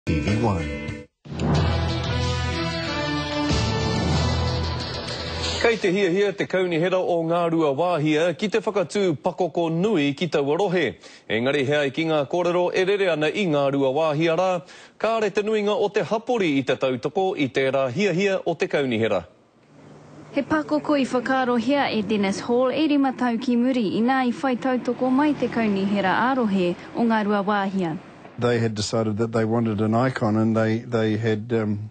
TV One. Kei te hiahia te Kaunihera o Ngāruawāhia ki te whakatū pakoko nui ki taua rohe. Engari he ai ki ngā kōrero e rere ana i Ngāruawāhia rā, kāre te nuinga o te hapori i te tautoko i tērā hiahia o te Kaunihera. He pakoko i whakaarohia e Dennis Hall e rima tau ki muri inā i whai tautoko mai te Kaunihera ā-Rohe o Ngāruawāhia. They had decided that they wanted an icon and they they had um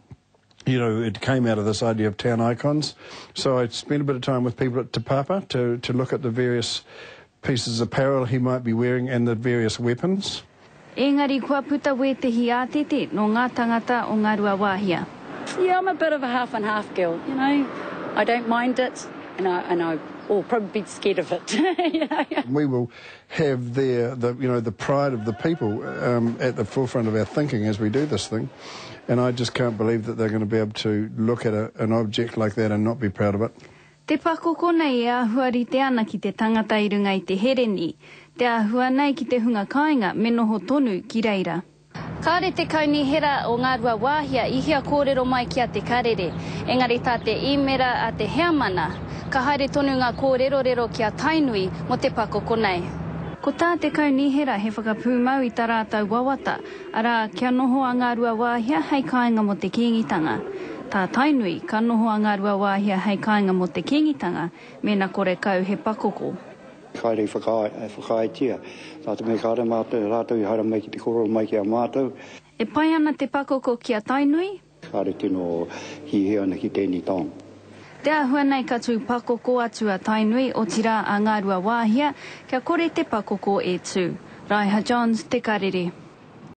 you know it came out of this idea of town icons so I spent a bit of time with people at Te Papa to to look at the various pieces of apparel he might be wearing and the various weapons. Engari kua puta wētehi ātete nō ngā tangata o Ngāruawāhia. Yeah, I'm a bit of a half and half girl, you know. I don't mind it and I, and I will probably be scared of it, you know. We will have their, the, you know, the pride of the people um, at the forefront of our thinking as we do this thing. And I just can't believe that they're going to be able to look at a, an object like that and not be proud of it. Te pakoko nei e āhua rite ana ki te tangata i runga i te hereni, te āhua nei ki te hunga kāinga me noho tonu ki reira. Kāore te kaunihera o Ngāruawāhia i hia kōrero mai ki a Te Karere, engari tā te īmera a te heamana, ka haere tonu ngā kōrerorero ki a Tainui mō te pakoko nei. Ko tā te kaunihera he whakapūmau i tā rātou wawata, Arā, kia noho a Ngāruawāhia hei kāinga mō te Kīngitanga. Tā Tainui, ka noho a Ngāruawāhia hei kāinga mō te Kīngitanga, mēnā kore kau he pakoko. Kāre i whakaae, whakaaetia, nā te mea kāre mātou, rātou i haere mai ki te kōrero mai ki a mātou. E pai ana te pakoko ki a Tainui? Kāre tino hiahia ana ki tēnei taonga. Te āhua nei ka tū pakoko atu a Tainui, otirā a Ngāruawāhia, kia kore te pakoko e tū. Raiha Johns, Te Karere.